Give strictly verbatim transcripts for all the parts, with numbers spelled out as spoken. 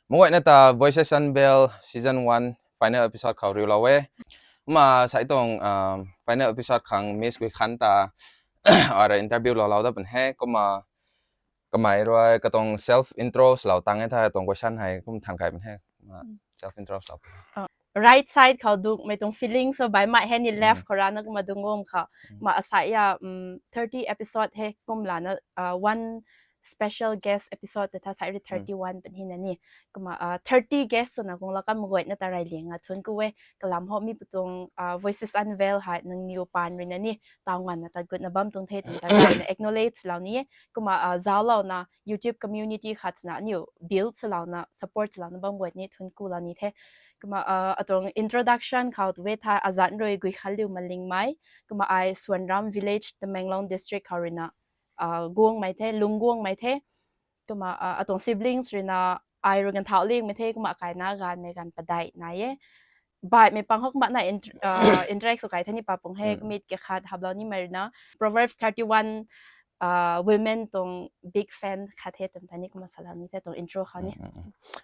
Meic guayna ta Voices Unveiled season one final episode khou riulou e. Kumna sai tuang final episode khang Miss Guikhan ta ara interview loulou dat pun he. Kumna kamei rui katuang self intro swlou tang e tha, tuang question hei kum than kai pun he. Kumna self intro swlou. Right side khou dukmei tuang feeling sw baihmei he ni, left khou rana kumna dungc guang khou. Kumna asai ya thirty episode he, kumlana one special guest episode ta tha sai rui thirty one pun hina ni. Kumna thirty guest swna kung lou kan meic guayna ta rey liang a thuanc ku e. Kalam hou mi pu tuang Voices Unveiled hei nangniw paan ruina ni taw nganvna tat gutna bam tuang the twna ta gayna acknowledge lou ni e. Kumna zauclouna YouTube community khat swna aniu build swlouna support swlouna bam guay ni thuanc ku lou ni the. Kumna atuang introduction khou tu e tha, azanc rui Guikhanliu Malingmei. Kumna ai Swanram village, Tamenglong district khou ruina guangmei the, lung guangmei the. Kumna atuang siblings ruina ai rui ganv thau lingmei the, kumna kaina ganvmei ganv padeih nai e. Baihmei pang hou kumna interact sw kai the ni pa pung he, kumna kakhat haplou nimei ruina Proverbs thirty one women tuang big fan khat the twmei ta ni kumna salou ni the tuang intro khou ni.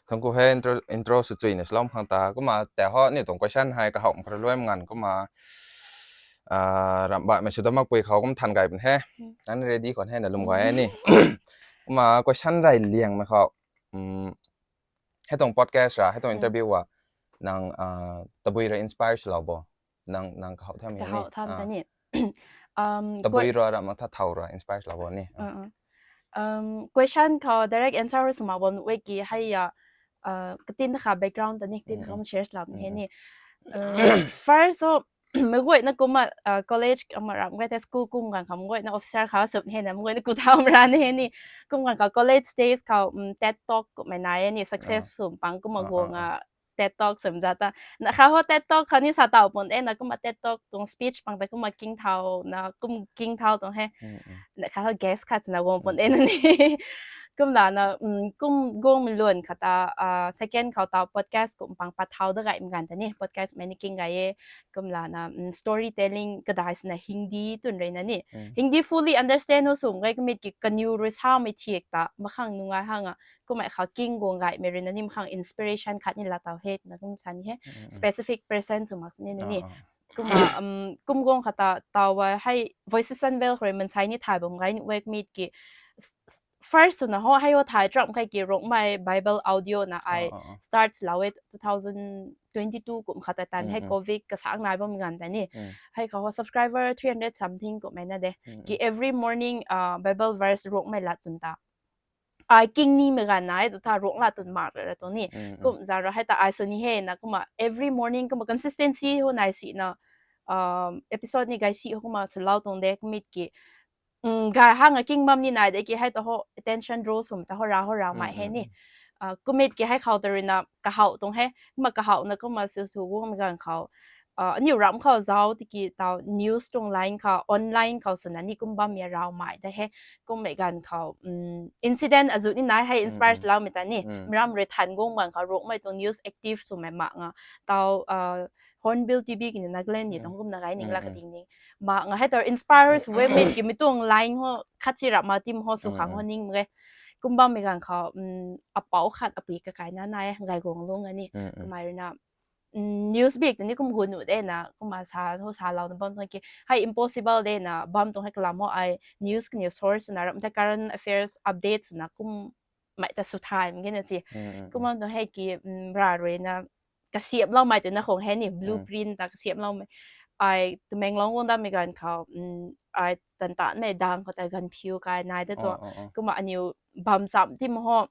Thuanc ku he intro sw chuina swlou khang ta. Kumna tei hou ni tuang question hei kahowmei khou rui luaimei nganv kumna ramh baihmei sw dat makpui khou kum than kai pun he. Nang ready khwan he na lwm guay ni. Kumna question rey liangmei khou hei tuang podcast ra, hei tuang interview a nang tabui ra inspire swlou bo? Nang nang kahow thamei ni. Tabui ra ramh mak tha thau ra inspire swlou bo ni. Question khou direct answer sw mak bam nuh e ki hei ya katin kha background ta ni katin kha share swlou ni he ni. First so meic guayna kumna college kumna ramh guay the, school kum ganv khou meic guayna officer khou sw he na, meic guayna ku thau mara ni he ni. Kum ganv khou college days khou TED Talk kummei nai e ni, success sw pang kumna guang a TED Talk swmei za ta. Na kha hou TED Talk khou ni sa taw pun e na, kumna TED Talk tuang speech pang ta kumna king thau na, kum king thau tuang he. Na kha hou guest khat swna guang pun e na ni. Kumlana kum guangmei luan khat ta second khou taw podcast kum pang pat thau da gaymei ganv ta ni, podcast mei ni king gay e. Kumlana storytelling kadai swna Hindi twn ruina ni, Hindi fully understand hou sw gay kamei ki kaniw rui samei thiak ta makhang nungai hang a, kummei khou king guang gaymei ruina ni makhang inspiration khat ni laa taw he twna kum sa ni he. Specific person sw mak sini ni. Kumna kum guang khat ta taw hei Voices Unveiled khou rui mansei ni thay bam gay nuh e kamei ki first swna hou hei hou thay tram khe ki Rongmei Bible audio na ai start lou e two thousand twenty two kum khat ta tan hei covid kasang nai bam ganv ta ni. Hei khou hou subscriber three hundred something kummei na de. Ki every morning Bible verse Rongmei lat twn ta ai king nimei ganv nai tu tha Rongla twn mak ra ra tuang ni. Kum za ra hei ta ai sw ni he na kumna every morning kumna consistency hou nai sina episode ni gay si hou kumna swlou tuang de kamei ki gay hang a king bam ni nai de ki hei ta hou attention draw swmei ta hou ra hou ramei he ni. Kamei ki hei khou ta ruina kahow tuang he, kumna kahowna kumna sw sw guangmei ganv khou aniu ramh khou zauc tiki taw news tuang line khou online khou swna ni kum bammei ravmei ta he. Kummei ganv khou incident azu ni nai hei inspire swloumei ta ni. Meiram rui than guang ganv khou Rongmei tuang news active swmei mak nga taw Hornbill T V kini Nagaland ni tuang kumna gay ning la kading ni mak nga hei ta inspire sw e mei ki mei tuang line hou khat si ramh ma tim hou sw khang hou ning mak e. Kum bammei ganv khou apou khat apui kakaina nai gay guang lung a ni. Kamei ruina news bik ta ni kum gu nuh de na kumna sa hou salouna bam tuang ki hei impossible de na bam tuang hei kalam hou ai news kaniw source swna ramh ta current affairs update swna kummei ta sw thay mak ge na ti. Kum bam tuang hei ki ra ruina kasiamhloumei twna khang he ni blueprint ta kasiamhloumei. Ai Tamenglong guang dammei ganv khou ai tan tanmei dang khou ta ganv phiu kai nai de tuang. Kumna aniw bam cham tim hou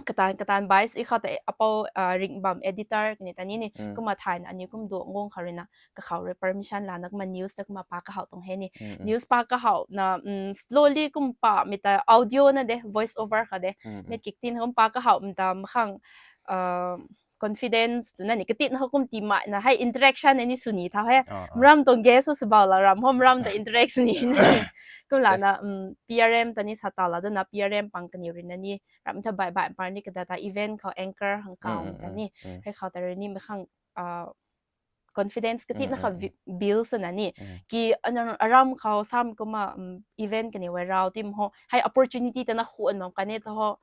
katan katan bias i khou ta apou ring bam editor kani ta ni ni kumna thayna aniw kum duang guang khou ruina kakhou rui permission lana kumna news ta kumna pa kahow tuang he ni. News pa kahowna slowly kum pamei ta audio na de, voice over khou de. Mei kik tin kum pa kahowmei ta makhang confidence twna ni katin hou kum timaina hei interaction ni sw ni thau he. Meiram tuang guest sw sw bau la ramh hou meiram ta interact sw ni na ni. Kumlana P R M ta ni sa taw la dana P R M pang kaniw ruina ni ramh ta baih baih par ni kada ta event khou anchor hang kaw ta ni hei khou ta rui ni makhang confidence katina kha build swna ni ki aram khou sam kumna event kaniw e rau tim hou hei opportunity ta na khwan bam kani ta hou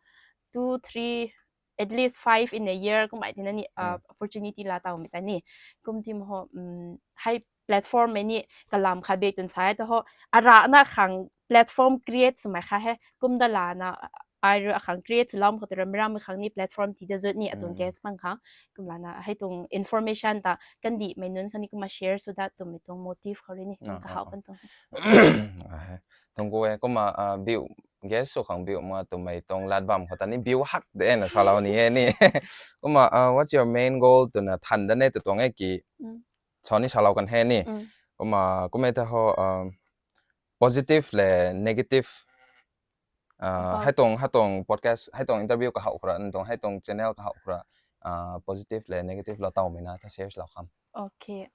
two three at least five in a year kum ai tina ni uh, opportunity la tau mi ta ni. Kum ti mo ho um, hei platform mei ni kalam kha bek tun sai ta ho ara na khang platform create sumai kha he kum da la na ai ru akhang create lam kha tura miram khang ni platform ti da zut ni atung guest pang khang kum la na hei tung information ta kan di mei nun khang ni kuma share so that tum mei tung motive khou ri ni kum ka hau pan tung. Thank you e kuma biu guest sw khang biu ma tumei tuang lat bam khou ta ni biu hak de na salou ni e ni. Kumna what's your main goal twna than da ne tu tuang e ki sa ni salou kan he ni. Kumna kumei ta ho positive le negative hei tuang hei tuang podcast hei tuang interview kahou khura n tuang hei tuang channel kahou khura positive le negative lou tawmei na ta share lou kham. Okay.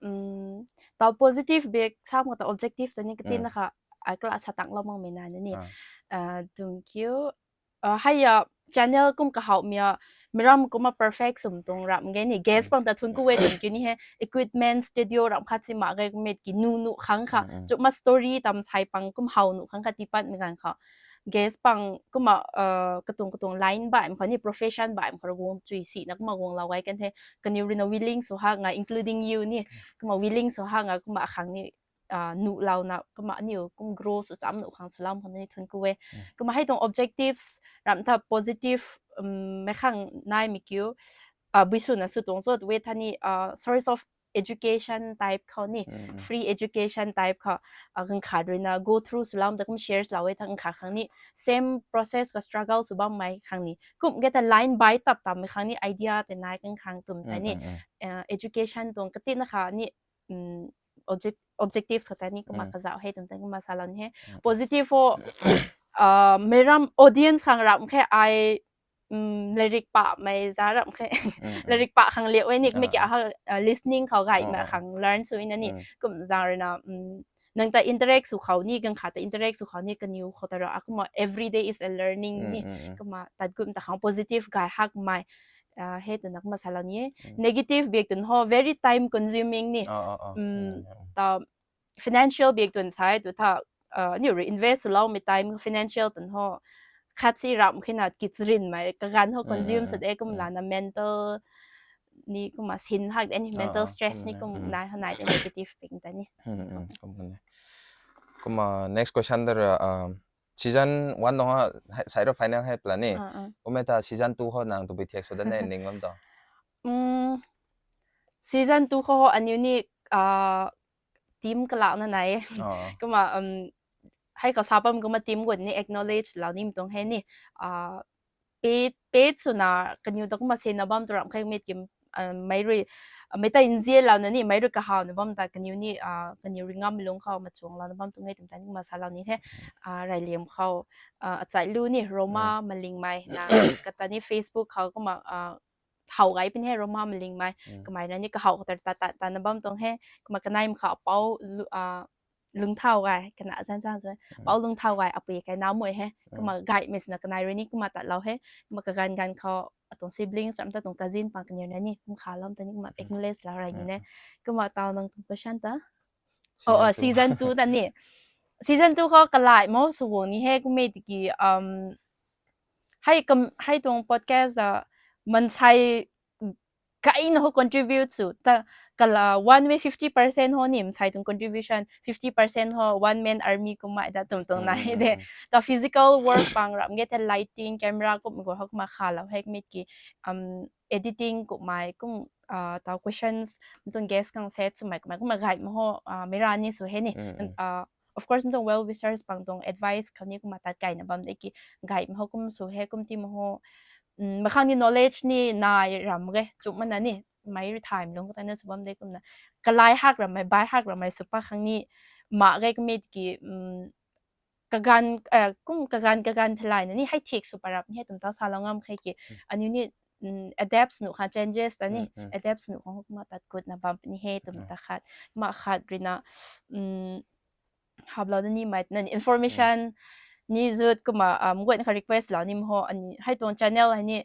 Tau positive bek sam khou ta objective ta ni katin na kha ai kala sa tang lou mang mei na ni. Thank you. Hei ya channel kum kahau mia miram kumna perfect sum tuang ram ge ni guest pang ta thun ku we thank you ni he equipment studio ram khat si ma ge met ki nu nu khang kha chuma story tam sai pang kum hau nu khang kha tipat mi gan kha guest pang kumna katuang katuang line bai khou ni profession bai khou guang chui si na kumna guang lou gai kan the kaniw rui na willing sw ha nga including you ni kumna willing sw ha nga kumna khang ni nu lou na kumna aniw kum grow sw cham nu khang sw lam khang ni thun ku we kumna hei tuang objectives ram ta positive mei khang nai mi kiu bui sw na sw tuang so we tha ni source of education type khou ni free education type khou gan khat rui na go through sw lam ta kum share lou we thang kha khang ni same process ka struggle sw bam mei khang ni kum ge ta line bai tap tam mei khang ni idea te nai kan khang tum ta ni education tuang katin na kha ni objectives khou ta ni kumna kazauh he tum ta kumna salou ni he positive ho miram audience khang ram khe ai lairik pa mei za ram khe lairik pa khang liak e ni kumna ki a listening khou gay ma khang learn sw na ni kum zang rui na nang ta interact sw khou ni gan khat ta interact sw khou ni kaniw khou ta ra kumna every day is a learning ni kumna tat kum ta khang positive gay hak mei he twna kumna salou ni e negative bek tun ho very time consuming ni ta financial bek tun sai tu tha ni rui invest sw lou mei time financial tun ho khat si ram khina kichrin mei kagan ho consume sw de kum la na mental ni kumna sin hak de ni mental stress ni kum nai ho nai de negative bek ta ni. Kumna next question da ra season one nung ha sai ro final hei pla ni kumna ta season two ho nang tu bi thiak sw da ne ning lam ta season two khou ho aniw ni team kalak na nai kumna hei khou sa bam kumna team gut ni acknowledge lou ni tuang he ni paid paid sw na kaniw ta kumna se na bam tu ram khe met ki mei rui mei ta nzian lou na ni mei rui kahau na bam ta kaniw ni kaniw rui ngam lung khou machuang lou na bam tu nge tum ta ni kumna salou ni he rai liam khou achai lu ni Roma Malingmei na kata ni Facebook khou kumna hau gay pin he Roma Malingmei kamei na ni kahau khou ta ta ta na bam tuang he kumna kanai ma khou pau lungthau gay kana zan zan zan pau lungthau gay apui kai na mui he kumna gay mei sw na kanai rui ni kumna tat lou he kumna kagan gan khou atuang siblings ram ta tuang cousin pang kaniw na ni kum kha lam ta ni kumna acknowledge lou rai ni ne kumna tau nang tuang question ta oh season two ta ni season two khou kalai mo sw guang ni he kumna tiki hei kam hei tuang podcast a mansei kaina ho contribute sw ta kala one way fifty percent ho ni mansei tuang contribution fifty percent ho one man army kumna da tum tuang nai de ta physical work pang ram ge the lighting camera kum go ho kumna kha lou he mit ki editing kumna kum tau questions tuang guest khang set swmei kumna kumna gay ma ho mei ra ni sw he ni of course tuang well wishers pang tuang advice khou ni kumna tat kaina bam de ki gay ma ho kum sw he kum ti ma ho makhang ni knowledge ni nai ram ge chumna ni mei rui time lung khou ta na sw bam de kumna kalai hak rammei bai hak rammei sw pa khang ni ma ge kumna ki kagan kum kagan kagan thalai na ni hei thiak sw parap ni hei tum tau salou ngam khe ki aniw ni adapt sw nu khang changes ta ni adapt sw nu khang kumna tat kut na bam ni he tum ta khat ma khat rui na haplou da ni mei na information ni zut kumna mguayna kha request lou ni ma ho ani hei tuang channel hei ni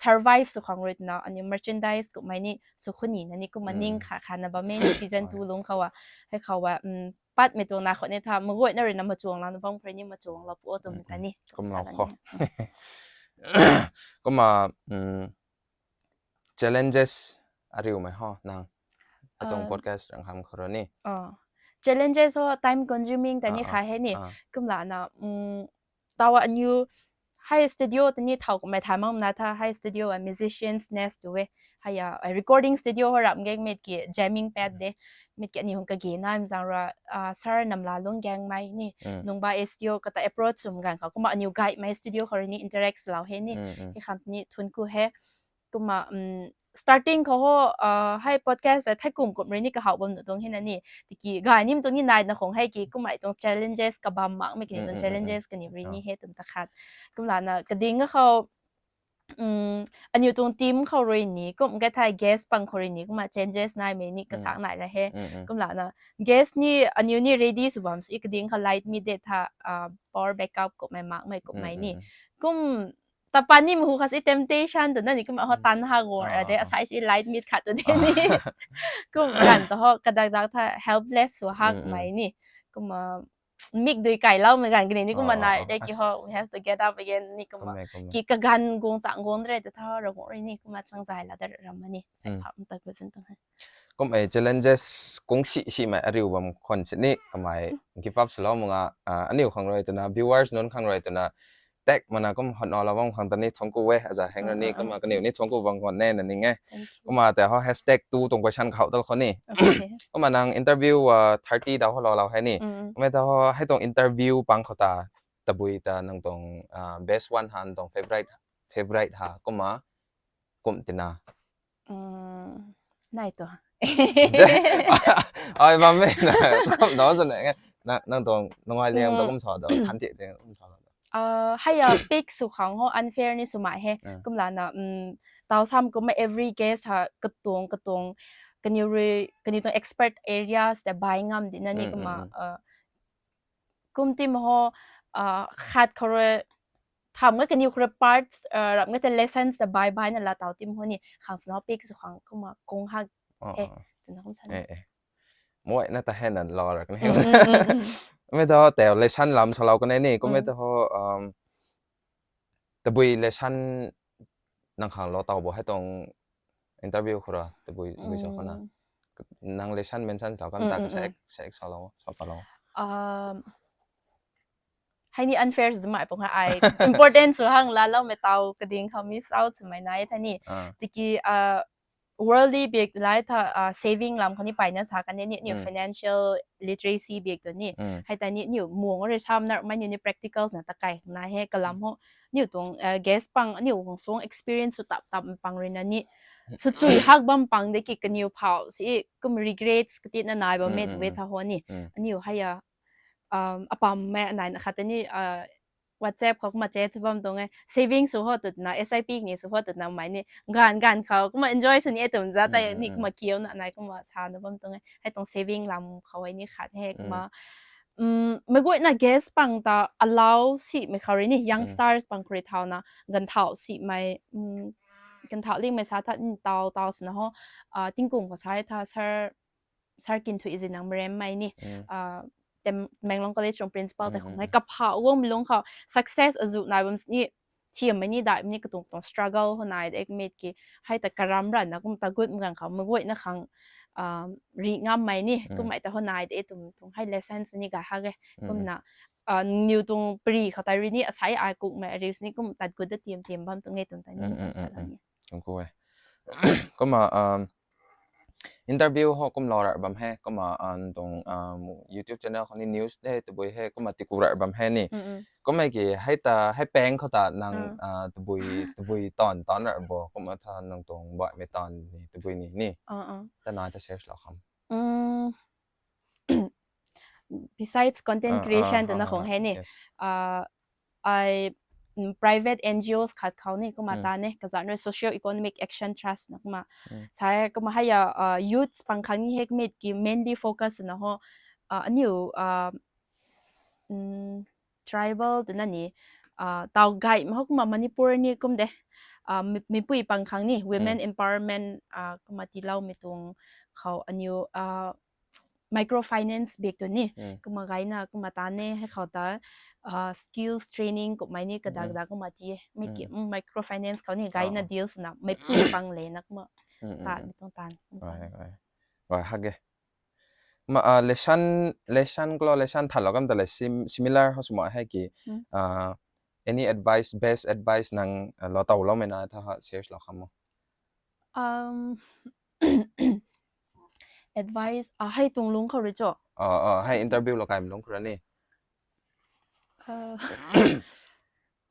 survive sw khang rui na ani merchandise kumna ni sw khou ni na ni kumna ning kha kha na bam e ni season two lung khou a hei khou a patmei tuang na khou ni tha mguayna rui na machuang lou na bam khou ni machuang lou pu tum ta ni kumna kho Kumna um, challenges ariumei ho nang, atuang podcast rang ham khou rui ni. Challenges ho time consuming ta ni kha he ni. Kumlana um, taw aniu hei studio ta ni thau kummei thay makna tha hei studio a musicians nest tu e. Hei a recording studio ho rap ngek mit ki jamming pad de. Mit ki aniu hung kagi na mzang ra sir Namla Lungangmei ni nungba studio kata approach sum ganv khou kumna aniu gaymei studio khou rui ni interact lou he ni. Hei khang ni thun ku he. Kumna um, starting khou ho hei podcast a thei kum kum rui ni kahaw bam nu tuang hena ni. Tiki gay nim tuang ni nai na khong hei ki kumna tuang challenges kabam makmei kini tuang challenges kani rui ni he tum ta khat. Kumlana kading khou um, aniu tuang team khou rui ni kum ka thei guest pang khou rui ni kumna changes naimei ni kasak nai ra he. Kumlana guest ni aniu ni ready sw bam si kading khou light mi de tha power backup kummei makmei kummei ni. Kum tapan ni mahu kha si temptation tu na ni kumna ho tan ha go ra de asai si light mit khat tu de ni. Kum ganv ta ho kadak dak tha helpless sw hakmei ni. Kumna mik dui kailoumei ganv kani ni kumna nai de ki ho we have to get up again ni kumna ki kaganv guang chang guang de re ta tha ra guang rui ni kumna changzay la da ram ni sai pha ta gu zan tuang he. Kum e challenges kung si simei ariu bam khwan sini kamei give up swlou mak nga aniu khang rui twna viewers nunc khang rui twna tak mana kum hotna lou bam khang ta ni thangc ku e aza heng ra ni kumna kaniw ni thangc ku bam khwan ne na ning e. Kumna tei ho hashtag two tuang question khou tal khou ni. Kumna nang interview thirty daw ho lou lou he ni. Kumna ta ho hei tuang interview pang khou ta tabui ta nang tuang best one ha nang tuang favorite favorite ha kumna kum tina nai tu. Ai bam me na kum daw sa ne nang tuang nungai liang da kum sa daw than ti te kum sa daw. Hei a pick sw khang ho unfair ni swmei he. Kumlana taw sam kumna every guest ha katuang katuang kaniw rui kaniw tuang expert areas ta bai ngam di na ni kumna kum tim ho khat khou rui tham nga kaniw khou rui parts rap nga ta lessons ta bai bai na la taw tim ho ni khang sna pick sw khang kumna kung ha he. Twna kum sa ni. Moi na ta hei na lou ra kan he. Mei ta ho tei lesson lam salou kan e ni kummei ta ho tabui lesson nang khang lou taw bo hei tuang interview khou ra tabui bui sa khou na nang lesson mention tau kan ta ka sek sek salou sa palou. Hei ni unfair sw mai pung ha ai important sw hang laloumei taw kading khou miss out swmei nai tha ni. Tiki worldly bik lai tha saving lam khou ni paina sa kan ni niu financial literacy bik tu ni. Hei ta ni niu muang rui sam nar mai niu ni practicals na ta kai na he kalam ho niu tuang guest pang aniu hong suang experience sw tap tap pang rui na ni sw chui hak bam pang de ki kaniw phau si kum regrets kati na nai bam me tu we tha ho ni. Aniu hei a apam me nai na khat ni WhatsApp khou kumna chat sw bam tuang e saving sw ho tut na sip ni sw ho tut na mai ni ganv ganv khou kumna enjoy sw ni e tum za ta ni kumna kiu na nai kumna sa na bam tuang e hei tuang saving lam khou e ni khat he kumna mei guayna guest pang ta allow simei khou rui ni youngsters pang khou rui thau na ganv thau simei ganv thau lingmei sa tha taw taw swna ho tingkum khou sa tha sir sir Kinthuizin nang marammei ni Tamenglong College tuang principal tei khou hei kapha guangmei lungc khou success azu nai bam ni thiammei ni daihmei ni katuang tuang struggle ho nai de mit ki hei ta karam ra na kum ta gut mgang khou mei guayna khang ri ngammei ni kummei ta ho nai de tum tuang hei lessons ni ga ha ge kumna niw tuang pri khou ta rui ni asai ai kukmei arius ni kum tat gut da tiam tiam bam tuang e tum ta ni. Kumna interview ho kum lou ra bam he kumna an tuang YouTube channel khou ni news de tabui he kumna tiku ra bam he ni. Kummei ki hei ta hei pang khou ta nang tabui tabui tawn tawn ra bo kumna tha nang tuang baihmei tawn ni tabui ni ni ta nai ta search lou kham. Besides content creation twna khong he ni ai private N G Os khat khou ni kumna ta ne kazanc rui Socio Economic Action Trust na kumna sa kumna hei a youths pang khang ni hek mit ki mainly focus na ho aniu tribal twna ni taw gaymei ho kumna Manipur ni kum de mipui pang khang ni women empowerment kumna tiiloumei tuang khou aniu microfinance bak tu ni. Kumna gayna kumna ta ne, hei khou ta skills training kummei ni kadak kadak kumna ti e. Mei ki microfinance khou ni gayna deal swna meipu pang le na kumna ta mi tuang tan. Wai hak e. Ma lesson lesson klo lesson thalou kam ta le similar ho swmei hei ki any advice, best advice nang lou tawloumei na tha ha share lou kham o. Um, advice a hei tuang lungc khou rui cho. Hei interview lou kaimei lungc khou rui ni.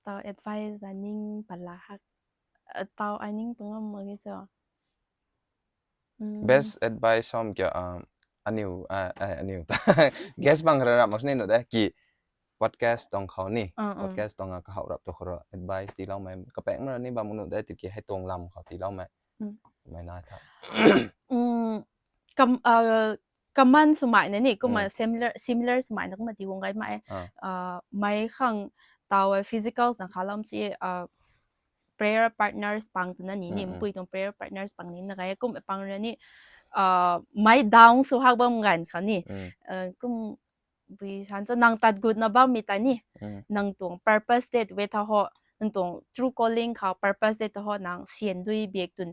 Tau advice a ning pala hak. Tau ai ning pangam mak e cho. Best advice hom kya aniu aniu ta guest bang rara mak sini nu de ki podcast tong khou ni podcast tong a kahou rap tu khou advice tiiloumei kapeng mara ni bam nu de tiki hei tuang lam khou tiiloumei mei na tha. Common swmei na ni kumna similar similar swmei na kumna ti guang gay mei. Mei khang tau physical sang kha lam si prayer partners pang twna ni ni mpui tuang prayer partners pang ni na gay kum pang ra ni mei down sw hak bam ganv khou ni kum bui san cho nang tat gutna bammei ta ni nang tuang purpose te tu e tha ho, nang tuang true calling khou purpose te tha ho nang sian dui biak tun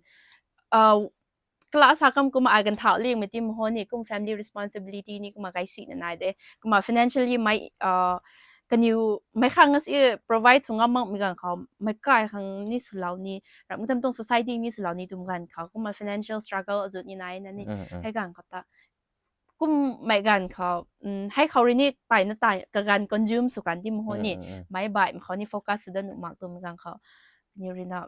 class ha kam kumna ai ganv thau lingmei ti mei ho ni kum family responsibility ni kumna gay si na nai de kumna financially mei kaniw mei khang as provide sw ngam makmei ganv khou mei kai khang ni swlou ni ram tam tuang society ni swlou ni tum ganv khou kumna financial struggle azut ni nai na ni hei ganv khou ta kummei ganv khou hei khou rui ni payna tai kaganv consume sw kan ti mei ho ni mei baihmei khou ni focus sw dat nuh mak tumei ganv khou ni rui na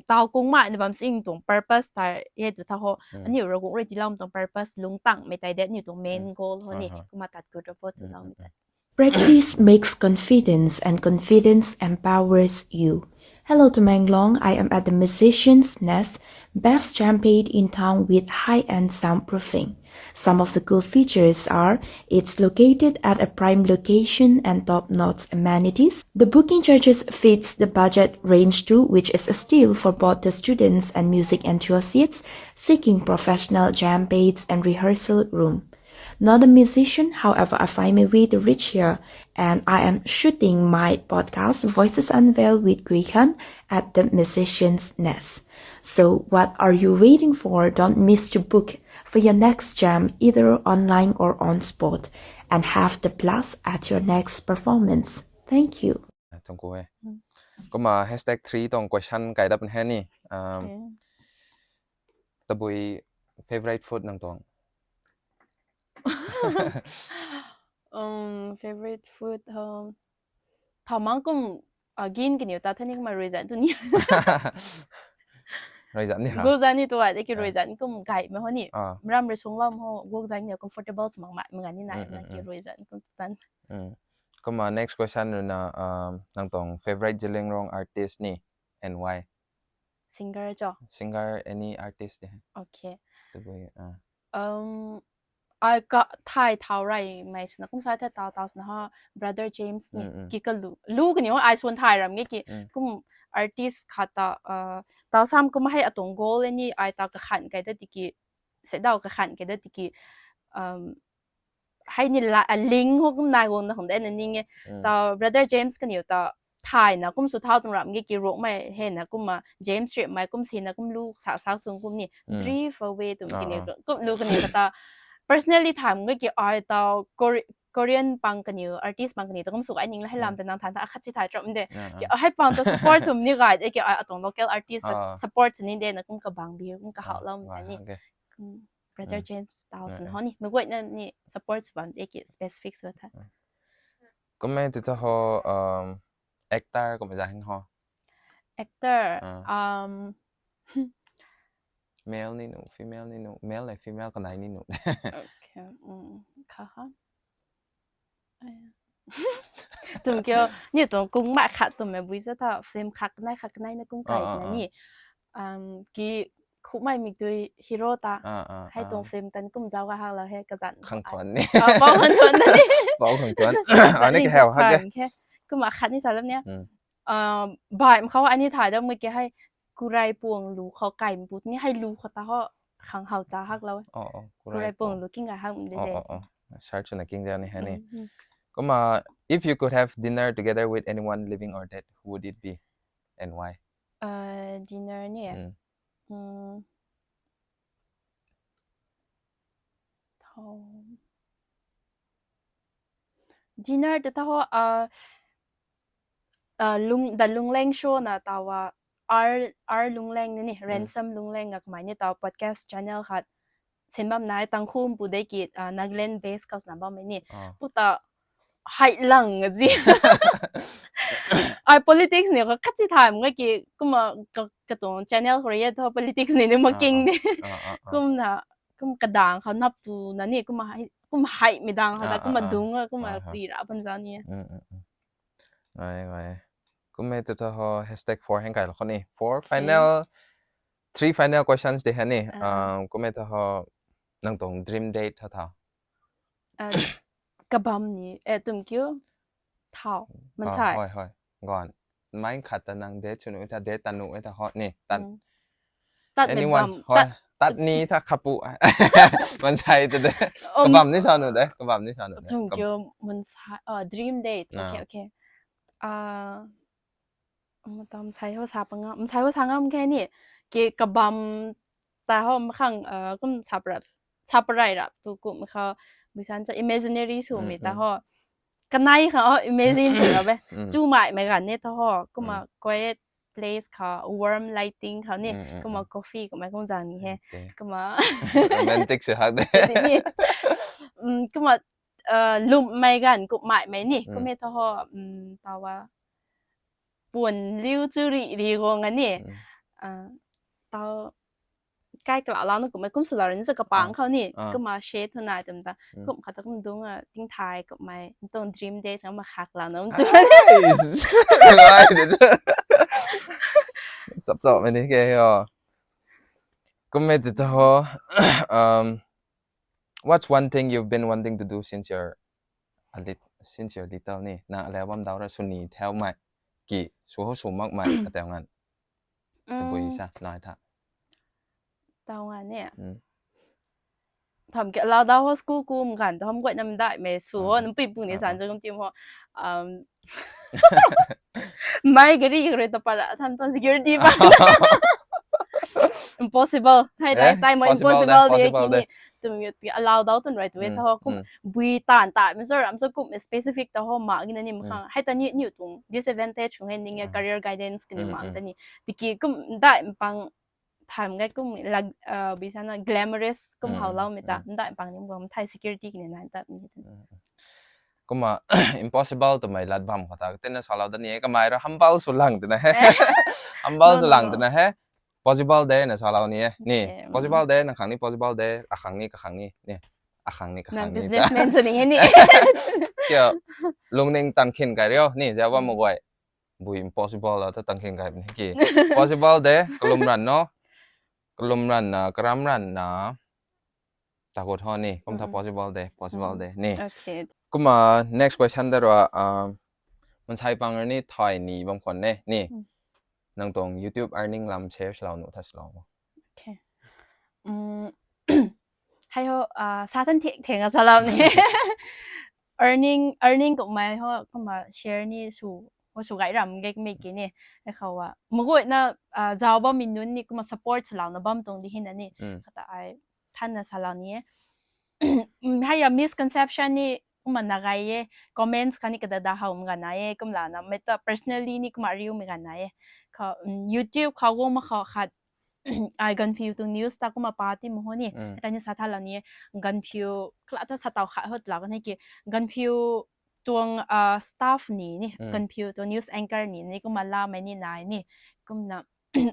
tau kungmei na bam sing tuang purpose ta e tu tha ho aniu Ravguangc rui tiiloumei tuang purpose lungc tangmei tai de aniu tuang main goal ho ni kumna tat gut rap o tiiloumei tai. Practice makes confidence and confidence empowers you. Hello, Tamenglong. I am at the Musician's Nest, best jam pad in town with high-end soundproofing. Some of the cool features are it's located at a prime location and top-notch amenities. The booking charges fits the budget range too, which is a steal for both the students and music enthusiasts seeking professional jam pads and rehearsal room. Not a musician, however, I find my way to reach here, and I am shooting my podcast Voices Unveiled with Gui Khan at the Musician's Nest. So what are you waiting for? Don't miss to book for your next jam, either online or on spot, and have the blast at your next performance. Thank you. Thank you. Kumna hashtag three tuang question kai dap he ni. Tabui favorite food nang tuang? Um, favorite food, um, thamang kum, ah, gin kaniw ta thani kumna ruizan tu ni. Ruizan ni ha? Guakzan ni tu ai, de ki ruizan kum gay ma ho ni. Ah. Mram rui sung lam ho, guakzan ni comfortable sw mak ma, manga ni nai, mm, mm, ma ki ruizan kum tan. Mm. Kumna next question na, um, nang tuang favorite Zeliangrong artist ni and why? Singer cho? Singer, any artist de. Okay. Tabui, ah. Um, ai ka thai thau rey mei sina kum sa the tau tau sina ha Brother James ni, mm, mm, ki ka lu, lu kaniw ai swan thai ram nge ki, mm, kum artist khat ta, uh, tau sam kum hei atuang goal e ni ai ta kakhan kai da tiki, se dau kakhan kai da tiki, um, hei ni la, a ling ho kum nai guang na hong de na ning e. Mm. Tau Brother James kaniw ta thai na kum sw thau tuang ram nge ki rok mei he na kum ma James rip mei kum si na kum lu sa sa sung kum ni, mm, drift away tum, ah, kini, ah, kum lu kani kata personally thai mung ki ai tau Kore-, Korean pang kaniw, artist pang kaniw ta kum sw ai ning la hei lam, mm, ta nang than ta akhat si thai tram de. Ah, ki ah. Hei pang ta support sw ni gay de ki ai atuang local artist ta, ah, support sw ni de na kum kabang bi kum ka, ah, hau lam, ah, ni. Okay. Kum Brother, mm, James tau, mm, sina, mm, ho ni. Mei guayna ni support sw bam de ki specific sw tha. Mm. Kum mei ti ta ho, um, actor kum za hing ho. Actor, ah, um, male ni nu, female ni nu, male le female kanai ni nu. Okay, mm, kha ha. Aya. Tum kiu, ni tuang kung ma khat tum mei bui za ta film khat nai khat nai na kum kai, ah, ah, na, ah, ni. Um, ki khumei mik tui hero ta. Ah, ah, hei tuang, ah, film tan kum zau ga hak la he kazan. Khang Thuan ni. Ah, Pau Khang Thuan na ni. Pau Khang Thuan. Kazan ah, ni ni khe hau hak ke. Khe. Kum akhat ni sa lam ni. Hmm. Um, bai mkhou ani thai da mui ke hei kurai puang lu khou kai mput ni hei lu khou ta ho. khang how cha hak lou. Oh, oh, kurai pung lu king ai hak de. Oh, oh, oh. Search na king de ni hani. Kuma, if you could have dinner together with anyone living or dead, who would it be and why? Uh, dinner ni. Mm. Mm. Tho. Dinner te tho, uh, uh, lung, the Lungleng show na tawa R, R Lungleng ni, Ransom Lungleng na kamei ni tawa podcast channel khat sin bam nai Tangkhul pu de ki, uh, Nagaland base kaus na bam ni. Ah. Puta hai lang zi. Ai politics ni ko khat si tham nga ki kuma ka, katuang channel khou ye tho politics ni ni ma king de. Ah, ah, ah. Kumna, kum kadang khou nap tu na ni kuma hai, kum hai mi dang khou da, kuma dung a, kuma pri ra pan za ni. Mm, mm, mm. Ngai, ngai. Kummei tu tho hashtag four heng kai lo khou ni. Four final, three final questions de hani. Ah. Um, kummei tu ho nang tuang dream date tho tho. Ah, kabam ni, eh, tum kiu? Thau, mansai. Hoi, hoi. Gon. Mai khat ta nang date sunu ta, date tanu ta ho ni. Tan. Tat me anyone, bam, hoi. Tat ni ta khapu. Mansai ta de. Um, kabam ni sa nu de, kabam ni sa nu de. Tum kiu mansai, ah, dream date. Okay, okay. Ah, matam sai ho sa pa ngam, sai ho sa ngam khe ni. Ki kabam ta ho makhang, ah, kum sa pra, sa prai rap tu kum kha, buisan cha imaginary sw mi ta ho. Kanai kha ho imagine sw ra be. Chu mai mai gan ni ta ho. Kuma quiet place kha, warm lighting kha ni. Kuma coffee, kuma kum zang ni he. Okay. Kuma romantic sw hak de. Ni. Um, kuma, uh, lum mai gan, kum mai mai ni. Kummei ta ho, um, tawa. Puan liu chu ri ri gong a ni. Ah, tau kai kala la na kummei kum sula rin sa kapang khou ni. Ah. Kuma she thu nai tum ta. Kum khat ta kum dung a ting thai kummei. Ntong dream date nga ma khak la na um tu. Nice. Ngai de. Sap sap mei ni ke ho. Kummei tu ta ho. Um, what's one thing you've been wanting to do since you're a lit-, since you're little ni? Na alou bam dau ra suni thau mai ki, su ho su mak mai, atau ngan. Tabui sa, nai tha. Tau ngan ni. Tham ke alou dau ho school kum gan, tham guay nam dai mei su ho, nam pui pung ni san jong tim ho. Um, mai gari gari ta para, tham tuan security pa. Impossible. Hai, eh, tai, tai mo impossible de, impossible de. Tum yu ti alou dau tun right way tho kum bui tan ta mi so ram so kum specific ta ho ma gina ni makhang. Hai ta ni, ni tuang disadvantage kung hai ning e career guidance kini ma ta ni. Tiki kum dai mpang tham gai kum lag, uh, bisa na glamorous kum hau lau mi ta. Dai mpang ni kum thai security kini na ta mi. Kuma impossible twmei lat bam khou ta tina salou da ni e, kamei ra humble sw lang tina he. Humble sw lang tina he. Possible de na salou ni e. Ni, possible de, na khang ni possible de, a khang ni, ka khang ni, ni. A khang ni, ka khang ni. Businessman sw ni he ni. Kya, lungning tan khin kai rio, ni, zia bam mak guay. Bui impossible la ta tan khin kai ni ki. Possible de, kalum ran no. Kalum ran na, karam ran na. Ta khou tho ni, kum ta possible de, possible de, ni. Okay. Kuma next question da rua, um, mansei pang ni thai ni bam khwan ne, ni. Nang tuang YouTube earning lam share salou nu tha salou. Okay. Um, hai ho, ah, sa tan thek thek a salou ni. Earning, earning kummei ho, kuma share ni su, ho su gai ram ge mi ki ni. Hai khou a. Mak guay na, ah, zau bam mi nunc ni kuma support salou na bam tuang di hin na ni. Kata ai than na salou ni e. Hai ya misconception ni kumna na gai e, comments kani kada da hau mga na e, kumla na mei ta personally ni kuma riu mga na e. Kha, um, YouTube khou goma khou khat, ai Ganphiu tuang news ta kuma pa ti mo ho ni. Kani sa tha la ni e, Ganphiu kla ta sa tau khat hot la kani ki, Ganphiu tuang, ah, staff ni ni, Ganphiu tuang news anchor ni ni kumna la mei ni nai ni, kumna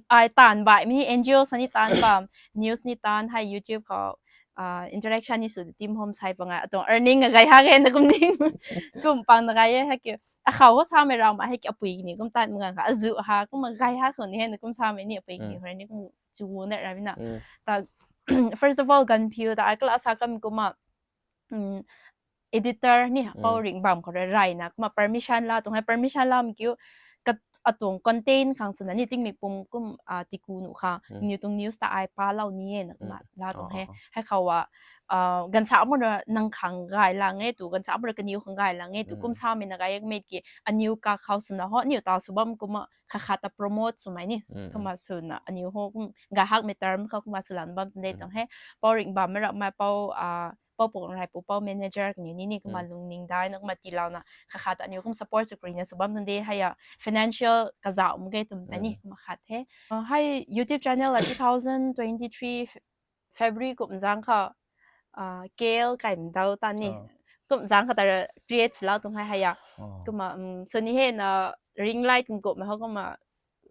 ai tan bai mi, N G O sa ni tan bam, news ni tan, hai YouTube khou, ah, interaction ni su team home sai panga, atong earning a gai ha gai na kum ding, kum pang na gai e, hai ki, a khou ho sa mei ram, hai ki apui ni kum tan manga kha, azu ha, kum gai ha khou ni hai na kum sa mei ni apui ni, hoi ni kum chu gu na ra bina. Ta, first of all, Ganphiu ta, ai kala sa kam kuma, um, editor ni, pau ring bam khou rai na, kuma permission la, tuang hai permission la mi kiu, ka, atuang content khang swna ni tingmik pum kum tiku nuh khang niw tuang news ta ai palou ni e na kumna la tuang he. Hei khou a gansa mura nang khang gay lang e tu, gansa mura kaniw khang gay lang e tu kum samei na gay e mei ki aniw ka khou swna ho niw ta sw bam kumna kha khat ta promote swmei ni kumna swna aniw ho kum gay hakmei term khou kumna swlan bam tun de tuang he. Pou ring bam mei rak mei pou pou pung rai pu pou manager kaniw ni ni kumna lungning dai na kumna tiilouna kha khat ta aniw kum support sw kri na sw bam tun de hei a financial kazauh mak ge twmei ta ni kumna khat he. Hei YouTube channel a two thousand twenty three February kum zang khou kale kaimdau ta ni kum zang khou ta create lou tuang hei hei a kumna sw ni he na ring light kum kumhmei ho kumna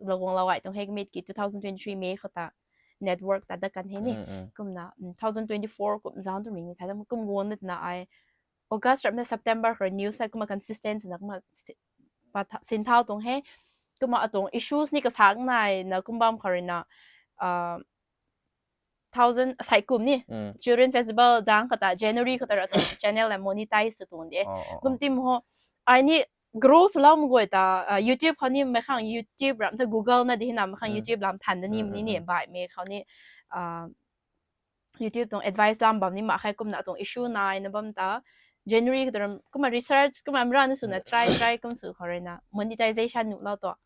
laguang lou gay tuang he mei ki two thousand twenty three May khou ta network ta dat kan he ni kumna two thousand twenty four kum zang tu ring ni tha kum guang na ai August rap na September khou news hei kumna consistent swna kumna sinthau tuang he. Kumna atuang issues ni kasak nai na kum bam khou rui na thousand sai kum ni Children Festival zang khou ta January khou ta ra tuang channel la monetize sw tuang de kum tim ho. Ai ni grow swlou mak guay ta YouTube khou ni mei khang YouTube ram ta Google na di na mei khang YouTube lam than da ni ni ni baihmei khou ni YouTube tuang advice lam bam ni mak khe kumna atuang issue nai na bam ta January khou ta ram kumna research kumna mra na swna try try kum sw khou rui na monetization nuhlou tuang.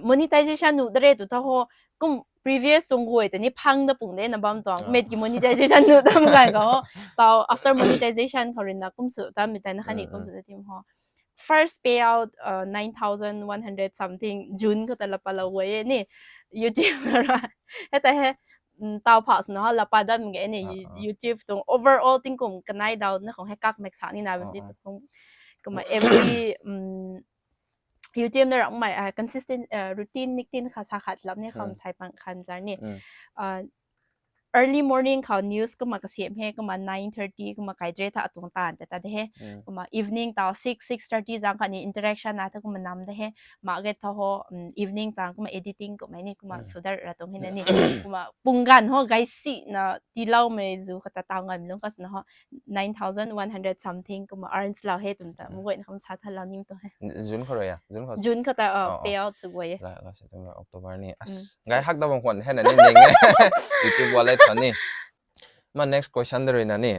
Monetization nuh da re tu tha ho kum previous tuang guay ta ni phang da pung de na bam tuang mei ki monetization nuh dam gay khou tau after monetization khou rui na kum sw ta mei ta na khatni kum sw ta tim ho. First payout nine thousand one hundred something June khou ta la palou guay e ni YouTube ra. Hei ta he tau pha swna ho la pa dat mak ge ni YouTube tuang overall tingkum kanei dau na khang hei kak mek sa ni na bam si kum kumna every YouTube na ramei consistent routine nik tin kha sa khat lam ni kham sai pang khan zar ni early morning khou news kumna kasiam he kumna nine thirty kumna kai dre tha atuang taanv ta ta de he. Kumna evening tau six six thirty zang khatni interaction na tha kumna nam de he. Mak ge tha ho evening zang kumna editing kummei ni kumna sudar ra tuang he na ni kumna pung ganv ho gay si na tiiloumei zu khou ta tau ngaimei lung kha swna ho nine thousand one hundred something kumna earns lou he twmei ta mak guay na kham sa tha lou ni tuang he. June khou rui a June khou ta payout sw guay e. October ni gay hak da bam khwan he na ni ning e YouTube wallet khou ni. Ma next question da rui na ni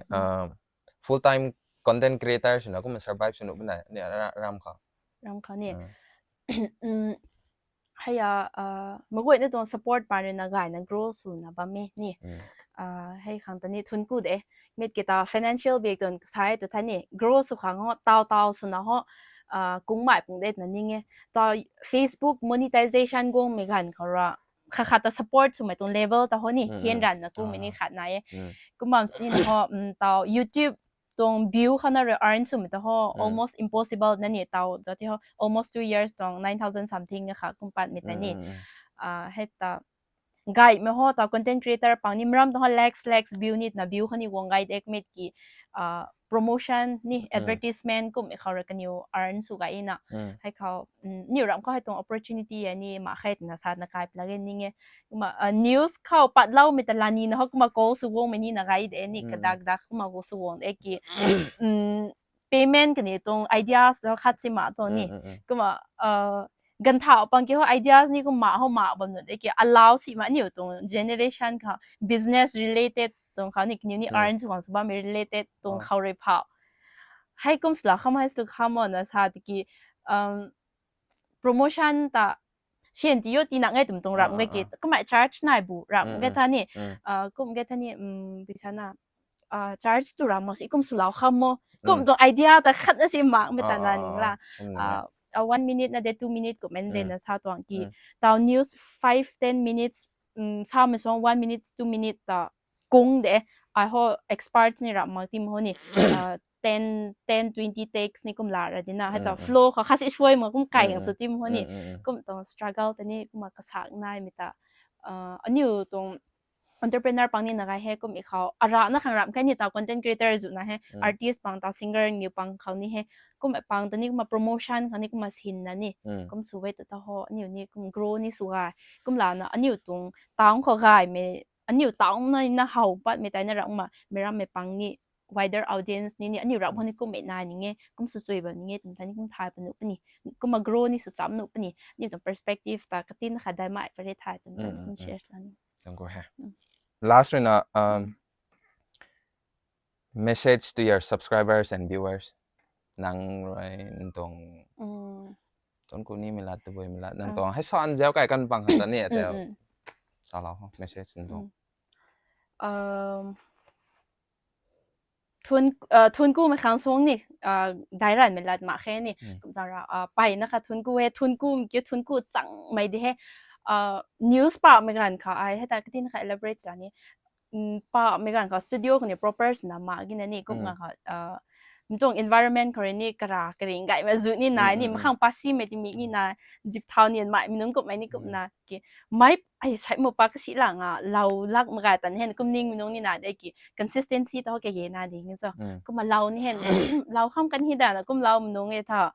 full time content creator swna kumna survive sw nuh bam na ni ram khou ram khou ni hei a mak guay na tuang support pa rui na gayna grow swna bam e ni. Hei khang ta ni thun ku de mei ki ta financial bak tuang sai tu tha ni grow sw khang ho tau tau swna ho kungmei pung de na ning e. Ta Facebook monetization guangmei ganv khou ra kha khat ta support swmei tuang level ta ho ni hian ranvna kumei ni khat nai e. Kum bam sini ho tau YouTube tuang view khou na rui earn swmei ta ho almost impossible na ni tau zati ho almost two years tuang nine thousand something kha kum patmei ta ni hei ta gaymei ho tau content creator pang ni mram ta ho lakhs lakhs view ni twna view khou ni guang gay dek mei ki promotion ni advertisement kummei khou ra kaniw earn sw gay na hei khou niw ram khou hei tuang opportunity a ni mak khe twna sa na kai pla ge ning e. Kumna news khou patloumei ta la ni na ho kumna call sw guangmei ni na gay de ni kadak dak kumna go sw guang de ki payment kaniw tuang ideas khat si mak tuang ni kumna ganthau pang ki ho ideas ni kumna ho mak bam nu de ki allow si mak niw tuang generation khou business related tuang khou ni kaniw ni earn sw guang sw bammei related tuang khou rui phau hei kum sla kham hei sw kham na sa tiki promotion ta sian ti yo ti nak nge twmei tuang ram nge ki kumna charge nai bu ram nge tha ni kum nge tha ni bisa na charge tu ram mak si kum swlou kham mo kum tuang idea ta khat na si makmei ta na ning la one minute na de two minute kummei de na sa tuang ki tau news five ten minutes samei suang one minutes two minute ta kung de ai ho experts ni ram mak tim ho ni ten ten twenty takes ni kum la ra di na hei ta flow khou khat si suai mak kum kai khang sw tim ho ni kum tuang struggle ta ni kumna kasak naimei ta aniw tuang entrepreneur pang ni na gay he kummei khou ara na khang ram khe ni ta content creator zu na he artist pang ta singer niw pang khou ni he kummei pang ta ni kumna promotion khang ni kumna sin na ni kum sw e tu ta ho aniw ni kum grow ni sw gay kum la na aniw tuang town khou gaymei aniw town na na how patmei tei na ram kumna mei rammei pang ni wider audience ni ni aniu rap hon ni kum mei nai ning e, kum sw sui bam ning e twmei ta ni kum thay panu puni, kumna grow ni sw cham nu puni, aniu tuang perspective ta katin khat dai mai pare thay twmei ta ni kum share la ni. Thank you he. Last rui na, um, message to your subscribers and viewers. Nang rui nang tuang tuang ku ni mei lat, tabui mei lat, nang tuang hei san zau kai kan pang khat ta ni ate. Sa lau ho, message nang tuang. Um, thun, uh, thun ku mei khang song ni, uh, dai ran mei lat ma khe ni. Kum zang ra, uh, pai na kha thun ku he, thun ku mei kiu, thun ku chang mei di he. Uh, news pa mei gan kha ai he ta katin kha elaborate la ni. Um, pa mei gan kha studio khou ni proper sina ma gina ni, kum nga kha, uh, mtung environment khou rui ni kara karing gai ma zu ni nai ni, makhang pa si mei ti mi ni nai, zip thau nian mai mei nung kum mei ni kum na ki. Mai ai sai mo pa kasi la nga, lau lak ma gai tan hen kum ning mei nung ni na de ki, consistency ta ho kage na di ni zo. Kumna lau ni hen, lau kham kan hi da na, kum lau mei nung e tha.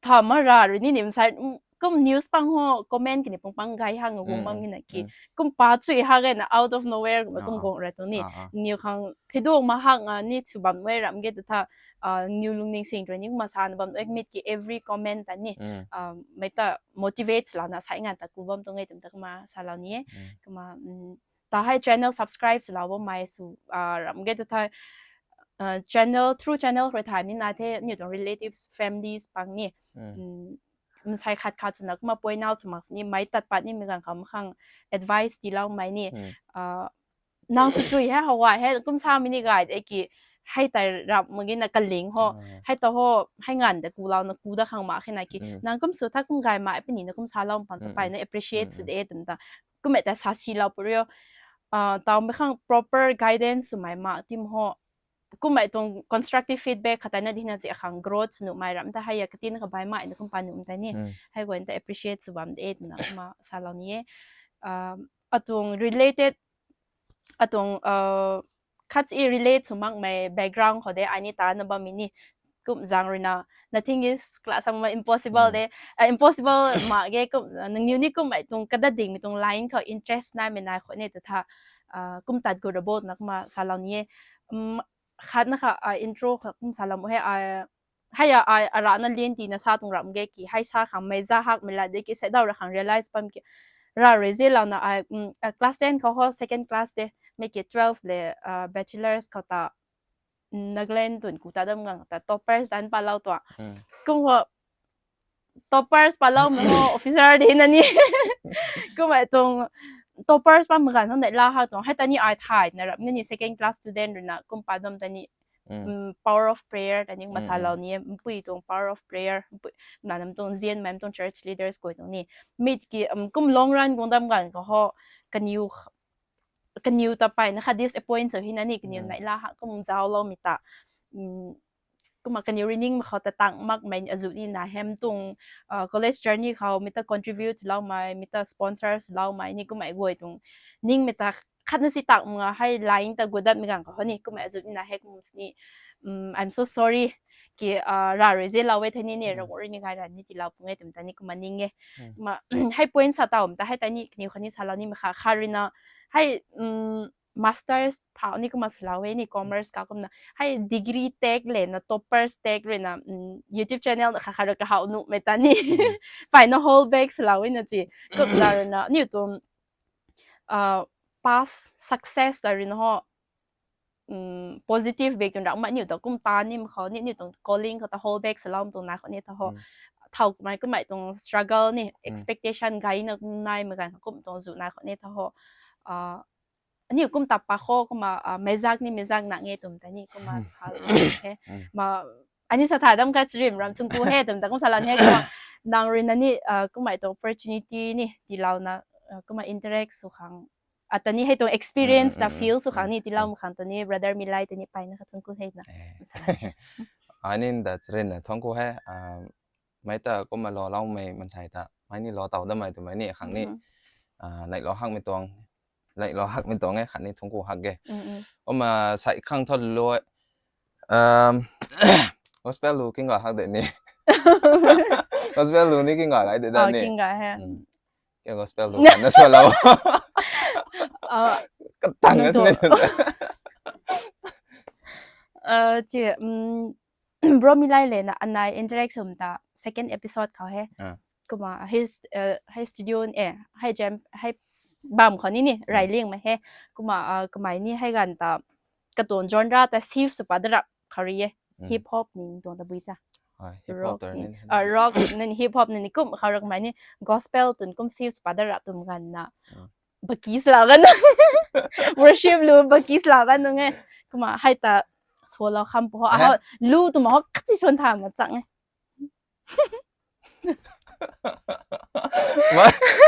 Tha ma ra rui ni ni msai, kum news pang ho, comment kini pung pang gai hang gu mang ni na ki. Kum pa chui ha gai na out of nowhere kum kum gong ra tu ni. Niw khang thidung ma hak nga ni chu bam wei ram ge tu tha, uh, niw lungning sing rui ni kumna sa na bam wei mit ki every comment ta ni, um, mei ta motivate la na sai ngan ta ku bam tu ngai tum ta kumna sa lau ni e. Kumna, um, ta hei channel subscribe sw lau bam mai sw, uh, ram ge tu tha, uh, channel, through channel rui thay ni na the, niw tuang relatives, families pang ni. Um, msai khat khat sw na kumna point out sw mak ni, mei tat pat ni mei gan kham khang advice ti lau mai ni. Uh, nang sw chui he, hawa he, kum sa mei ni gai de ki, hei tai rap ma gi na kaling ho, hei ta ho, hei ngan de ku lau na ku da khang ma khe na ki. Nang kum sw tha kum gai ma puni na kum sa lau pan ta pai na appreciate sw de tum ta. Kum e ta sa si lau puri o. Uh, tau mei khang proper guidance sw mai ma tim ho. Kum mei tuang constructive feedback khat ta na di na zi khang growth sw nu mai ram ta hei ya katin kha bai mai na kum pa nu ta ni. Hei guan ta appreciate sw bam de tum na kumna sa lau ni e. Um, atuang related, atuang, uh, khat i relate sw mak mei background khou de ai ni ta na bam mi ni. Kum zang rui na, nothing is class ang ma impossible de. Uh, impossible ma ge kum, uh, nang niw ni kum mei tuang kadat ding mei tuang line khou interest nai mei nai khou ni tu tha, uh, kum tat gu ra bo na kumna sa lau ni e. Um, khat na kha, uh, intro kha kum sa lam he, uh, hei ya, uh, ara na lin ti na sa tuang ram ge ki, hei sa khang mei za hak mei la de ki, se dau ra khang realize pam ki. Ra rui zi lau na, uh, um, uh, class ten khou ho, second class de, mei ki twelve le, uh, bachelors khou ta, Nagaland tun ku ta dam gang ta toppers dan pa lau tua. Kum ho toppers pa lau mei ho officer de na ni. Kum ai tuang toppers pa magan hon dai la ha tuang. Hei ta ni ai thai na rap ni second class student rui na kum pa dam ta ni, um, power of prayer ta ni masa lau ni, mpui tuang power of prayer, mpui, na nam tuang zian mai tuang church leaders koi tuang ni. Mit ki, um, kum long run kung dam gan ka ho, kaniw kaniw ta pai na kha disappoint sw hi na ni, kaniw nai la ha kum zau lou mi ta. Um, kumna kaniw rui ning ma khou ta tang mak mei azu ni na hem tuang, uh, college journey khou mi ta contribute lou mei, mi ta sponsor lou mei ni kumna guay tuang ning mi ta khat na si tak nga hei line ta gudat mi gang ka ho ni kumna azu ni na hei kum ni, um, I'm so sorry ki, uh, ra rui ze lou e thei ni ni, ra rui ni gai ra ni ti lou pung e tum ta ni kumna ning e. Ma, hei point sa tau ta hei ta ni kaniw kha ni sa lou ni ma kha kha rui na hei, um, masters phau ni kumna swlou e ni commerce ka kumna. Hei degree tag le na toppers tag rui na, um, YouTube channel na kha kha rui kahau nu mei ta ni. Pai na hold back swlou e na chi. Kumna rui na, niu tuang, uh, past success ta rui na ho, um, positive bek tuang rak ma niu ta kum ta ni ma khou ni, niu tuang calling khou ta hold back swlou tuang nai khou ni ta ho. Thau kumai kumai tuang struggle ni, expectation gai na kum nai ma gan kum tuang zu nai khou ni ta ho. Uh, aniu kum tap pa kho kumna, ah, mezak ni mezak na nge tum ta ni kumna sa he. Ma, ani sa tha dam ka chrim ram thungku he tum ta kum sa lan he kumna nang rui na ni, ah, kumai tuang opportunity ni tilou na, ah, kumna interact sw khang. Ata ni hei tuang experience ta feel sw khang ni tilou ma khang ta ni brother Milai ta ni pai na kha thungku he na. Sa lan he. Ani ta chrim na thungku he, ah, mei ta kumna lou lou mei mansei ta mei ni lou tau da mei tu mei ni khang ni, ah, nai lou hak mei tuang, nai lou hak mei tuang e khat ni thungku hak ge. Kumna sai khang tho lou, um, gospel lu king ga hak de ni. Gospel lu ni king ga lai de da ni. King ga he. Kya gospel lu na swlou. Ah, katang nang na tu. Sini. Uh, chi, um, bro Milai le na anai interact sum ta second episode khou he. Ah. Kumna his, uh, his studio e, hei jam, hei bam khou ni ni, mm, rai ling ma he. Kumna, uh, kamei ni hei gan ta, katon genre ta shift sw pa da rap khou ri e. Mm. Hip hop ni tuang ta bui cha. Ah, hip hop rock ta ni, ni, ah, rock ni, hip hop ni, ni kum khou rap kamei ni gospel tun kum shift sw pa da rap tum gan na. Ah. Bakis la gan. Worship lu bakis la gan nung e. Kumna hei ta solo kham po ho. Eh? Aho, lu tum ho kachi son tha ma chang e. Ma,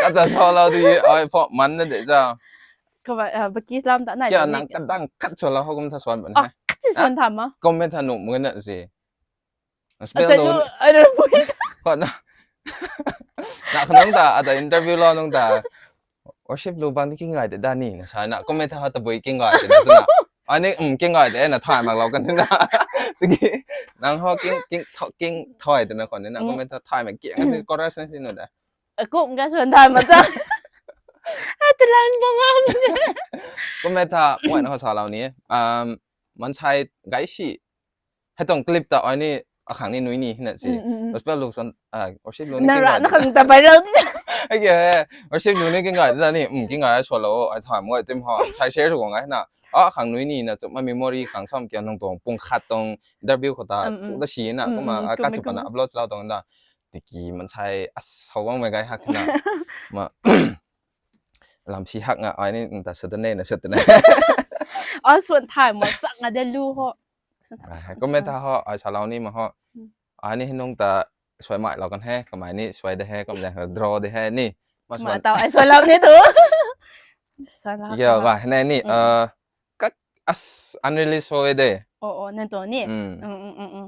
kata solo di, ai pho man na de cha. Kumna, ah, bakis lam ta nai. Kya ta nang ni kadang kat solo ho kum tha son ban. Oh, hai. Kachi son tha ma. Comment tha nung muna si. Spell lo. Acha lu, acha lu. Kho na. Na khanung ta, ata interview lo nung ta. Worship lu bang ni kingai de da ni, na sa na. Comment tha ta bui kingai de na sa na. Ani, um, kingai de na thay mak lo kan na. Tiki, nang ho king, king, tho-, king thoi de na kho ni na. Mm. Comment tha thay mak king, asi chorus na si nu da. Akum ka suan thay mak cha. Ai, talan bang am. Comment tha, point ho sa lo ni. Um, mansei gai si. Hei tuang clip ta ai ni akhang ni nui ni na si. Mm, mm, mm. Gospel lu son, ah, worship lu ni na ra kingai na khang ta viral. Ai ke, worship lu ni kingai da ni, um, kingai solo, ai thay mak tim ho, sai share sw guang ai na. Ah, akhang nui ni na chuma memory khang sam kya nung tuang pung khat tuang interview khou ta, mm, mm, thu da si na, mm, kumna, mm, ah, kummei, kachu pana kummei upload lo tuang da. Tiki mansei, as, how bang mei gai hak na. Ma, lam si hak nga, ai ni, ta sa da ne, na sa da ne. Ah, suan thay mak chang a de lu ho. Suan thay, ah, suan comment thay. Tha ho, ai sa lo ni ma ho. Hmm. Ai ni nung ta suai mai lo kan he, kamei ni suai de he, kum de he, draw de he ni. Ma, ma suan tau, ai suan lo ni tu. Suan lo. Yo, ha. Ga, ne ni, mm, uh, kak as unreleased ho de. Oh, oh, nang tu ni. Mm. Mm, mm, mm, mm.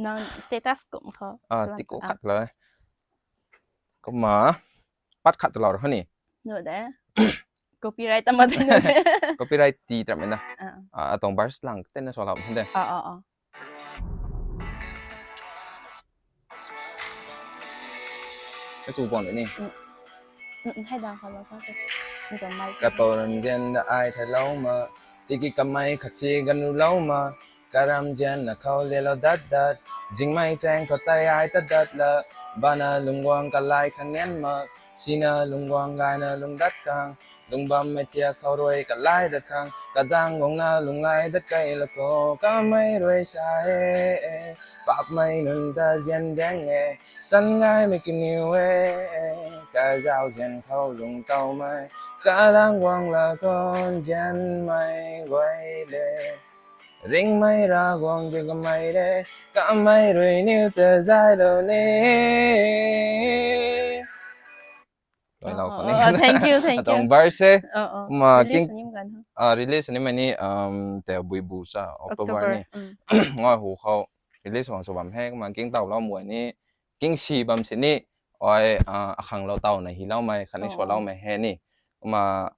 Nang status kum khou. Ah, tikuh khat lo. Kumna, pat khat lo ho ni. No de. Copyright tama de no de. Copyright ti tram na. Ah. Ah, atong verse lang, ten na so lo de. Ah, ah, ah. Ka chu bang ni. Mm. Mm, mm, hei dang khou lo sa se. Ni tuang mic. Kapou ramzian da ai thailou ma, tiki kamei khat si ganv rulou ma, karamzian na khou lelou dat dat, zingmei chaeng khou tei ai ta dat la, bana lungguang kalai khang nian ma, sina lungguang gaina lungdat khang, lungbammei thiak khou rui kalai dat khang, kadang guangna lunglai dat kei la khou, kamei rui sa e, e, papmei nunc ta zian dang e, san gaymei kaniw e, kazauh zian khou lungtowmei, kadang guang la khou zianmei guay le. Ringmei Ravguangc di kamei le, kamei rui niw ta zaylou ni. Loi lou khou ni. Oh, oh, thank you, thank you. Atong verse se. Oh, oh. Kumna release king-, ni kan ha. Ah, release ni mei ni, um, tei bui bu sa, October, October ni. Mm. Ngai hu khou release wang sw bam he, kumna king taw lou mei ni, king si bam si ni, ai, ah, akhang lou taw na hi lou mei, khatni, oh, sw lou mei he ni. Kumna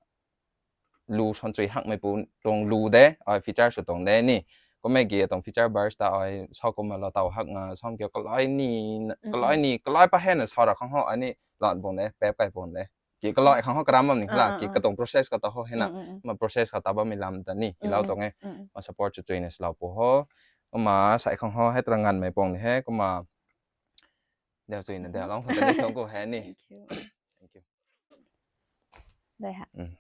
lu suan chui hakmei pu tuang lu de, ai feature sw tuang de ni. Kumna ki atong feature verse ta ai sa kumna lou taw hak nga, sam kiu kalai ni, mm, kalai ni, kalai pa hei na sa ra khang ho, ai ni lan pung de, pep kai pung de. Ki kalai khang ho karam bam ni la, ah, ki, ah, katong process kata ho hei na, mm, mm, mm, ma process kata bammei lam ta ni, mm, hilou, mm, tuang e, mm, mm, ma support chu chuina swlou pu ho. Kumna sai khang ho hei tara nganmei pung ni he, kumna diau chuina diau long khou ta ni thong ku he ni. Thank you. Thank you. Dai ha. Mm.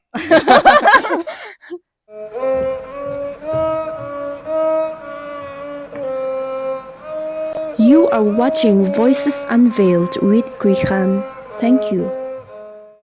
You are watching Voices Unveiled with Kui Khan. Thank you.